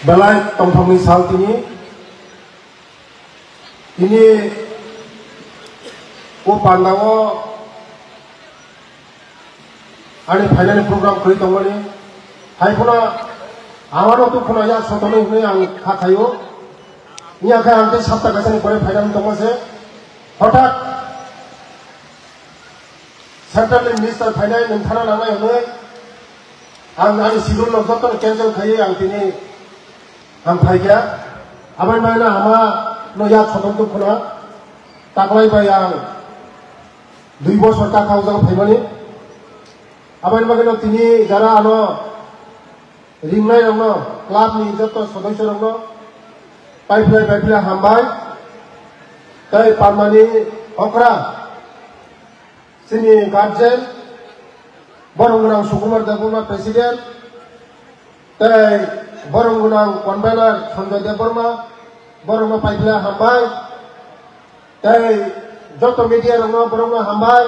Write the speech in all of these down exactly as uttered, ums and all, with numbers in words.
Belai tongthokni sal tini, tini o pandao ani phainani program kwrwi tongmani. Hai phano amano tu phano yak sotoni hwnwi ang kha khaio. Iya khe ang tei sapta kaisani pore phainani tongma se. Hothat Central ni minister phainai nwng thana nangnai hwnwi ang ani schedule no jotono cancel khaiwi ang tini ang phaikha. Aboni bagwino ama no yak sotoni tongkhwna taklai bai ang dui bosor ta kha o jaga phaimani. Aboni bagwino tini jara ano ringnai rokno, club ni joto sodoisyo rokno paiphlai paiphlai hambai. Tei palmani okra chini guardian, borok gwnang Sukumar Debbarma president, tei borok gwnang convener Sanjoy Debbarma, borokno paiphlai hambai. Tei joto media rokno borokno hambai.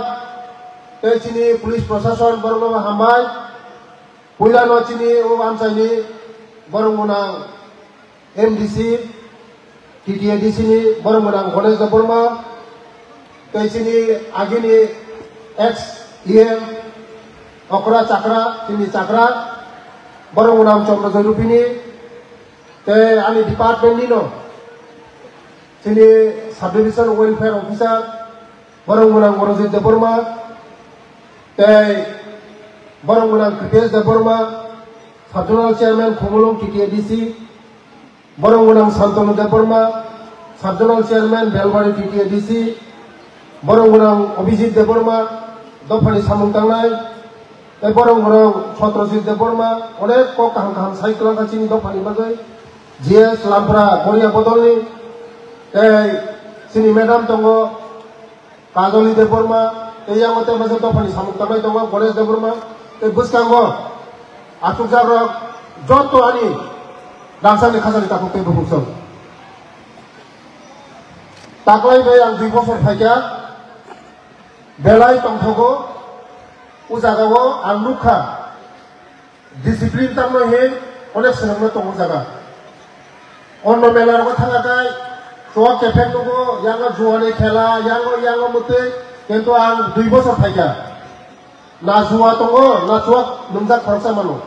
Tei chini police prosason borokno hambai. Puila no chini o amchaini borok gwnang M D C, T T A D C ni borok gwnang Ganesh Debbarma, tei chini agini ex E M Okra Chakra, chini Chakra, borok gwnang Chandra Joy Rupini, tei ani department ni no chini sub division welfare officer, borok gwnang Morojit Debbarma, tei borok gwnang Kritesh Debbarma, Sub Zonal Chairman Khumulwng T T A D C, borok gwnang Santanu Debbarma, Sub Zonal Chairman Belbari T T A D C, borok gwnang Abhijit Debbarma, dophani samung tangnai, tei borok gwnang Satrajit Debbarma, onek kok kaham kaham sai kwlangkha chini dophani bagwi, G S Lampra Goria bodolni, tei chini madam tongo, Kajoli Debbarma, tei yang tei masa dophani samung tangnai tongo Ganesh Debbarma, tei bwskango achukjak rok joto ani rangchakni khajani takhuk tei bukhuk song. Taklai bai ang dui bosor phaikha, belai tongthogo, o jagao ang nukha. Discipline tamo he onek swnamno tongo jaga. Onno mela rogo thanga kai, chok kephek nugo, yango juani khela, yango, yango mutwi, kintu ang dui bosor phaikha. Na jua tongo, na chok nungjak khoroksa mano.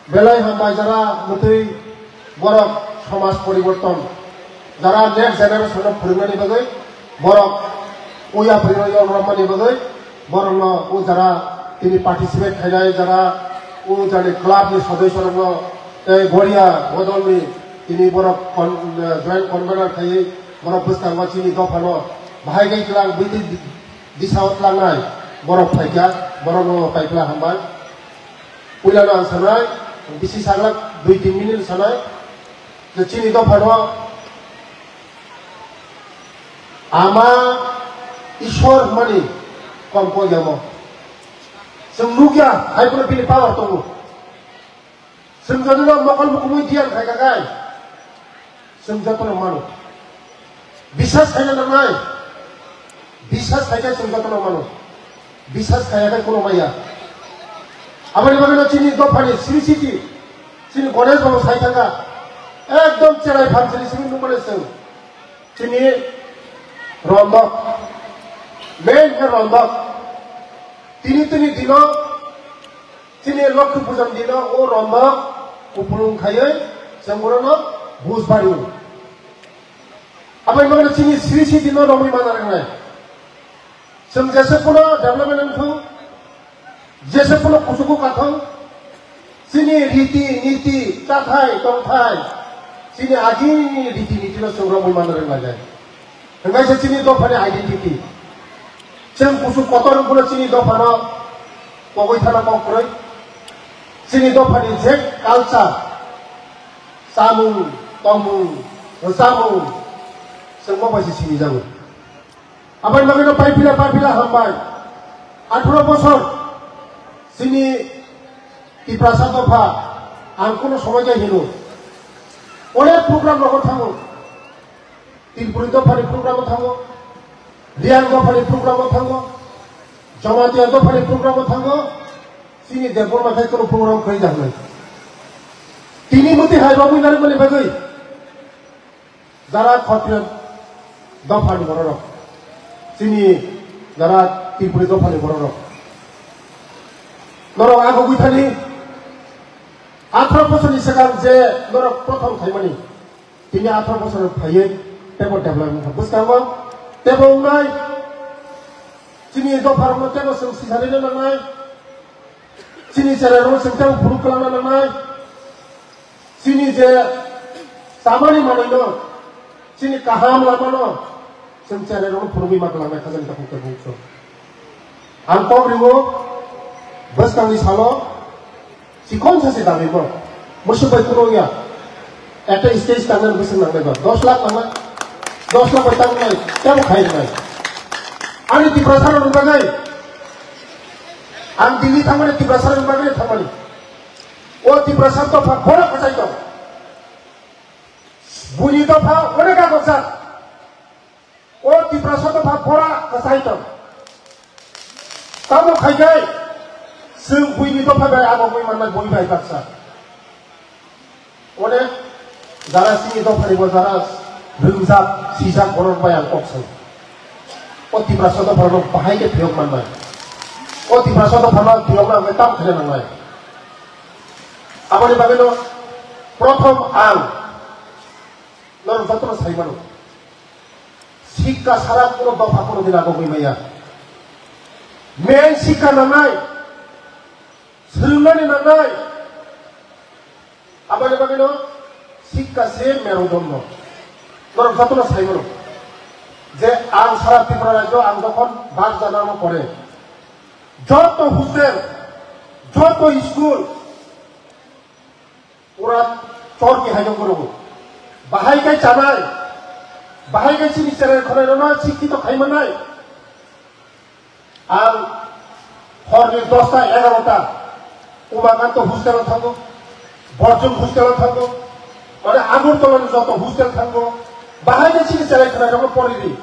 Belai hambai jara mutwi borok somaj poriborton. Jara next generation no phwrwngnani bagwi, borok o yapri no yor romani bagwi, borok no o jara tini participate khainai jara o jani club ni sodosyo rok no tei Goria bodol ni tini borok con-, eh, joint convener khaiwi borok bwskango chini dopha no bahai khe twlang bwtwi di-, disa o tlangnai borok phaikha, borok no paikla hambai. Puila no ang sanai, bisi sagla dui tin minute sanai. Je chini dopha no ama Ishwar hwnmani kom kok yamo. Chwng nukya, hai phano bini power tongo. Chwng jotono mokol mukumui diyan khai kakai. Chwng jotono mano. Biswas khaina nangnai. Biswas khaikhe chwng jotono mano. Biswas khaiya khe kuno maya. Aboni bagwino chini dophani Sri City, chini Ganesh Babu sai thangkha. Ekdom cherai phan chini simi nukmani chwng. Chini rondok. Main khe rondok. Tini tini dino chini Lokhi Pujan dino o rondok kupulung khaiwi chwng bono bus bari. Aboni bagwino chini Sri City no romwi mana rwnai. Chwng jesa phano development wngthung, jesa phano kuchugo kathong, chini riti, niti, chathai, tongthai, chini agini riti, niti no chwng romwi mana rwnai. Hwnkhai se chini dophani identity. Chwng kuchuk kotor wngphano chini dophano pogwi thana kok kwrwi. Chini dophani je culture, chamung, tongmung, rwchapmung, chwng bo bai se sinijago. Aboni bagwino paipila, paipila hambai. Atharo bosor chini Tiprasa dopha ang kuno somoi khe hino. Onek program rogo thango. Tripuri dophani program o thango. Riyang dophani program o thango. Jamatia dophani program o thango. Chini Debbarma khai kuno program khai jahnai. Tini muti hai romwi narwkmani bagwi jara Khotriya dophani bororok, chini jara Tripuri dophani bororok, norok agogwi thani atharo bosorni swkang je norok prothom khaimani, tini atharo bosor phaiwi teibo development wngkha bwskango, teibo wngnai chini dopharokno teibo chwng sisarino nangnai. Chini cherairokno chwng teibo phuru kwlangna nangnai. Chini je chamani manwino, chini kaham lamano chwng cherairokno phurugwi ma kwlangnai kha jani takhuk takhuk chwng. Ang kok rio, bwskangni salo chikon sachi dabi bo. Mwswk bai kuno wngya. Ekta stage tangnani bwswk nangnai ba. Dos lakh nangnai. Dos lakh bai tangnai. Teibo khai rwnai. Ani Tiprasa rokni bagwi. Ang Delhi thangmani Tiprasa rokni bagwi thangmani. O Tiprasa dopha bora kwchai tong. Buini dopha onek agokjak. O Tiprasa dopha bora kwchai tong. Tamo khai khe chwng buini dopha bai abo bui manna bui bai baksa. Ode jara chini dophani bo jara rwngjak, sijak borok bai ang kok sao. O Tiprasa dopharok bahai khe phiyok mannai. O Tiprasa dopharok phiyok na hwnkhai tam khaina nangnai. Aboni bagwino prothom ang norok jotono sai mano. Sikka sara kuno dopha kuno din agogwi maya. Main sikka nangnai. Swrwngnani nangnai. Aboni bagwino sikka se merudonno. Norok jotono sai mano. Je ang sara Tripura rajyo ang jokhon bar janamo pore. Joto hostel, joto school, pura chorki haino kwrwngo. Bahai khe chanai, bahai khe chini cherai khornairokno sikkito khai mannai. Ang horni dosta egarota Umakanto hostel-o thango, Borjum hostel-o thango, mane Agartala-ni joto hostel thango, bahai khe chini cherai khornairokno poridi,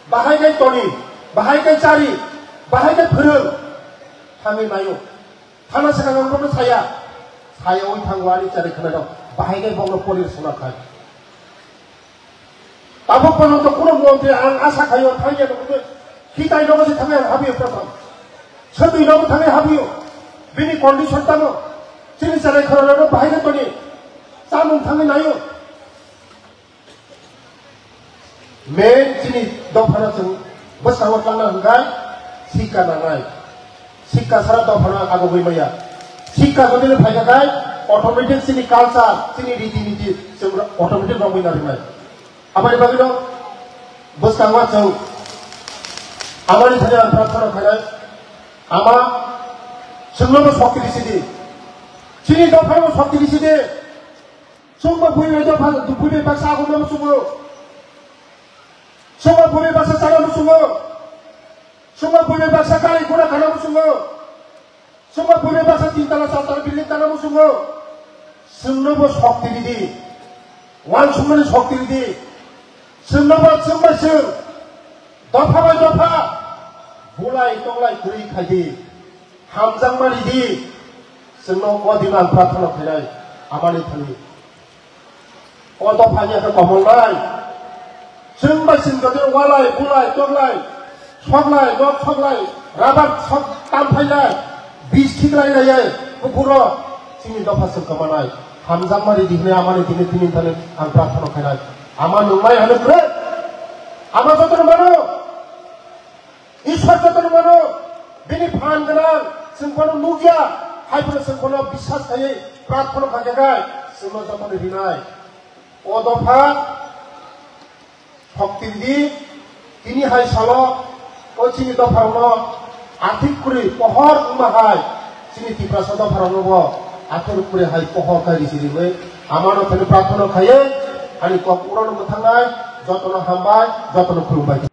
bahai khe toni, bahai khe chari, bahai khe phwrwng, thangwi naio. Thana swkang ang bono saya. Saya oi thango ani chari khwnairok. Bahai khe bokno porir sona khai. Tabuk pono to kuno montri ang asa khaio thangya no kuno. Hitai nogo se thangya ang habio prothom. Sedui nogo thangya habio. Bini condition tamo. Chini chari khwnairok bahai khe toni. Chamung thangwi naio. Main chini dophano chwng bwskango tangna hwnkhe sikka nangnai. Sikka sara dophano agogwi maya. Sikka jodi no phaikha khai automatic chini culture, chini riti niti chwng automatic romwi narinai. Aboni bagwino bwskango chwng amani thani ang prarthana khainai. Ama chwngno bo shokti risi di. Chini dophano bo shokti risi di. Chwngbo buibai dopha, buibai baksa agomno muchungo. Chwngbo buibai baksa chana muchungo. Chwngbo buibai baksa gari gura khana muchungo. Chwngbo buibai baksa tin tala, char tala building tana muchungo. Chwngnobo shokti ridi. Wansukmani shokti ridi. Chwngnobo chwngbai chwng. Dopha bai dopha. Bulai tonglai kwrwi khaidi. Hamjakma ridi. Chwngno o dino ang prarthana khainai, amani thani. O dophani khe komolnai. Chwng bai chwng jotoni walai, bulai, toklai, soklai, nok soklai, rabar sok tamphailai, bis khiklai laiyai, buphuro chini dopha chwng kwmanai. Hamjakma ridi hwnwi amani thani tini thani ang prarthana khainai. Ama nungnai hwnwi kwrwi. Ama jotono mano. Ishwar jotono mano, bini phan gwnang, chwng bono nukya, hai phano chwng bono biswas khaiwi prarthana kha khe khai, chwngno jotono rinai. O dopha, shokti ridi, tini hai salo, o chini dopharokno athik kwrwi pohor wngma hai, chini Tiprasa dopharokno bo athik kwrwi hai pohor khai risi rinwi, amano phano prarthana khaiwi, ani kok urono mwthangnai, jotono hambai, jotono khulumbai.